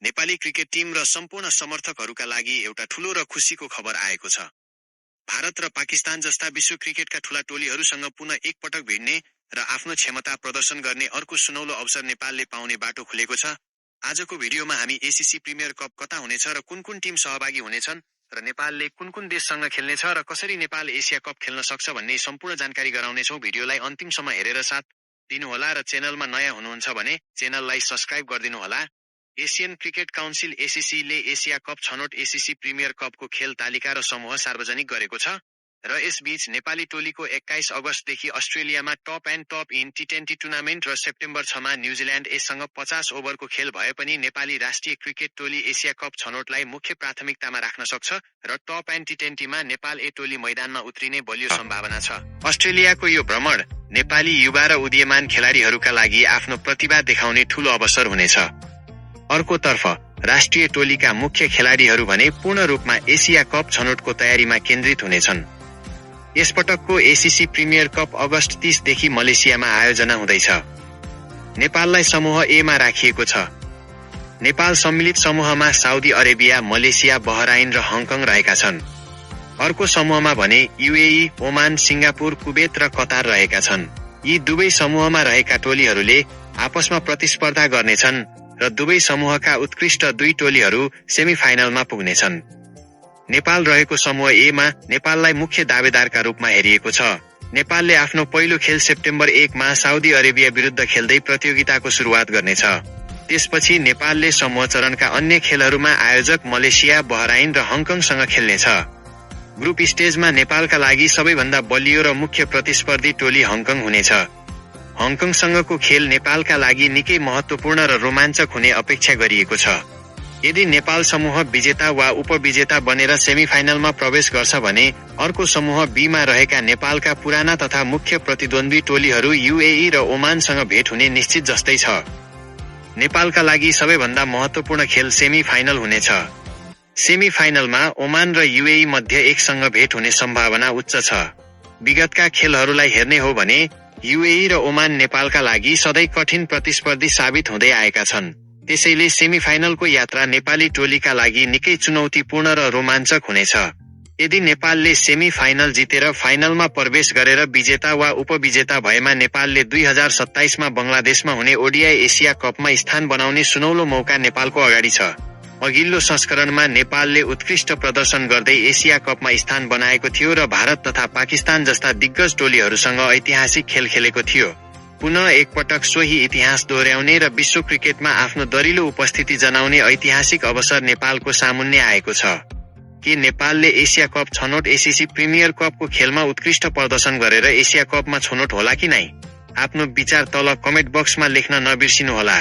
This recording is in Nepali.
नेपाली क्रिकेट टिम र सम्पूर्ण समर्थकहरूका लागि एउटा ठूलो र खुशीको खबर आएको छ। भारत र पाकिस्तान जस्ता विश्व क्रिकेटका ठूला टोलीहरूसँग पुनः एकपटक भिड्ने र आफ्नो क्षमता प्रदर्शन गर्ने अर्को सुनौलो अवसर नेपालले पाउने बाटो खुलेको छ। आजको भिडियोमा हामी एसीसी प्रिमियर कप कता हुनेछ र कुन टिम सहभागी हुनेछन् र नेपालले कुन देशसँग खेल्नेछ र कसरी नेपाल एसिया कप खेल्न सक्छ भन्ने सम्पूर्ण जानकारी गराउनेछौँ। भिडियोलाई अन्तिमसम्म हेरेर साथ दिनुहोला र च्यानलमा नयाँ हुनुहुन्छ भने च्यानललाई सब्स्क्राइब गरिदिनुहोला। एसियन क्रिकेट काउन्सिल एसीसी ले एसिया कप छनौट एसीसी प्रिमियर कपको खेल तालिका र समूह सार्वजनिक गरेको छ र यसबीच नेपाली टोलीको 21 अगस्तदेखि अस्ट्रेलियामा top and top in T20 tournament र सेप्टेम्बर 6 मा न्युजिल्यान्ड एसँग 50 ओभरको खेल भए पनि नेपाली राष्ट्रिय क्रिकेट टोली एसिया कप छनौटलाई मुख्य प्राथमिकतामा राख्न सक्छ र टप एन्ड टी20 मा नेपाल ए टोली मैदानमा उत्रिने बलियो सम्भावना छ। अस्ट्रेलियाको यो भ्रमण नेपाली युवा र उदीयमान खेलाडीहरूका लागि आफ्नो प्रतिभा देखाउने ठूलो अवसर हुनेछ। अर्कोतर्फ राष्ट्रिय टोलीका मुख्य खेलाडीहरू भने पूर्ण रूपमा एसिया कप छनौटको तयारीमा केन्द्रित हुनेछन्। यसपटकको एसीसी प्रिमियर कप अगस्त 30 देखि मलेसियामा आयोजना हुँदैछ। नेपाललाई समूह ए मा राखिएको छ। नेपाल सम्मिलित समूहमा साउदी अरेबिया, मलेसिया, बहराइन र हङकङ रहेका छन्। अर्को समूहमा भने यूएई, ओमान, सिङ्गापुर, कुवेत र कतार रहेका छन्। यी दुवै समूहमा रहेका टोलीहरूले आपसमा प्रतिस्पर्धा गर्नेछन् र दुवै समूहका उत्कृष्ट 2 टोलीहरू सेमिफाइनलमा पुग्नेछन्। नेपाल रहेको समूह ए मा नेपाललाई मुख्य दावेदारका रूपमा हेरिएको छ। नेपालले आफ्नो पहिलो खेल सेप्टेम्बर 1 मा साउदी अरेबिया विरुद्ध खेल्दै प्रतियोगिताको सुरुवात गर्नेछ। त्यसपछि नेपालले समूह चरणका अन्य खेलहरूमा आयोजक मलेसिया, बहराइन र हङकङसँग खेल्नेछ। ग्रुप स्टेजमा नेपालका लागि सबैभन्दा बलियो र मुख्य प्रतिस्पर्धी टोली हङकङ हुनेछ। हङकङसँगको खेल नेपालका लागि निकै महत्त्वपूर्ण र रोमाञ्चक हुने अपेक्षा गरिएको छ। यदि नेपाल समूह विजेता वा उपविजेता बनेर सेमिफाइनलमा प्रवेश गर्छ भने अर्को समूह बी मा रहेका नेपालका पुराना तथा मुख्य प्रतिद्वन्दी टोलीहरू यूएई र ओमानसँग भेट हुने निश्चित जस्तै छ। नेपालका लागि सबैभन्दा महत्त्वपूर्ण खेल सेमिफाइनल हुनेछ। सेमिफाइनलमा ओमान र यूएई मध्ये एकसँग भेट हुने सम्भावना उच्च छ। विगतका खेलहरूलाई हेर्ने हो भने यूएई र ओमान नेपालका लागि सधैँ कठिन प्रतिस्पर्धी साबित हुँदै आएका छन्। त्यसैले सेमिफाइनलको यात्रा नेपाली टोलीका लागि निकै चुनौतीपूर्ण र रोमाञ्चक हुनेछ। यदि नेपालले सेमिफाइनल जितेर फाइनलमा प्रवेश गरेर विजेता वा उपविजेता भएमा नेपालले 2027 मा बंगलादेशमा हुने ओडीआई एसिया कपमा स्थान बनाउने सुनौलो मौका नेपालको अगाडि छ। अघिल्लो संस्करणमा नेपालले उत्कृष्ट प्रदर्शन गर्दै एसिया कपमा स्थान बनाएको थियो र भारत तथा पाकिस्तान जस्ता दिग्गज टोलीहरूसँग ऐतिहासिक खेल खेलेको थियो। पुनः एकपटक सोही इतिहास दोहोर्याउने र विश्व क्रिकेटमा आफ्नो दरिलो उपस्थिति जनाउने ऐतिहासिक अवसर नेपालको सामुन्ने आएको छ। के नेपालले एसिया कप छनौट एसीसी प्रिमियर कपको खेलमा उत्कृष्ट प्रदर्शन गरेर एसिया कपमा छनौट होला कि नै? आफ्नो विचार तल कमेन्ट बक्समा लेख्न नबिर्सिनुहोला।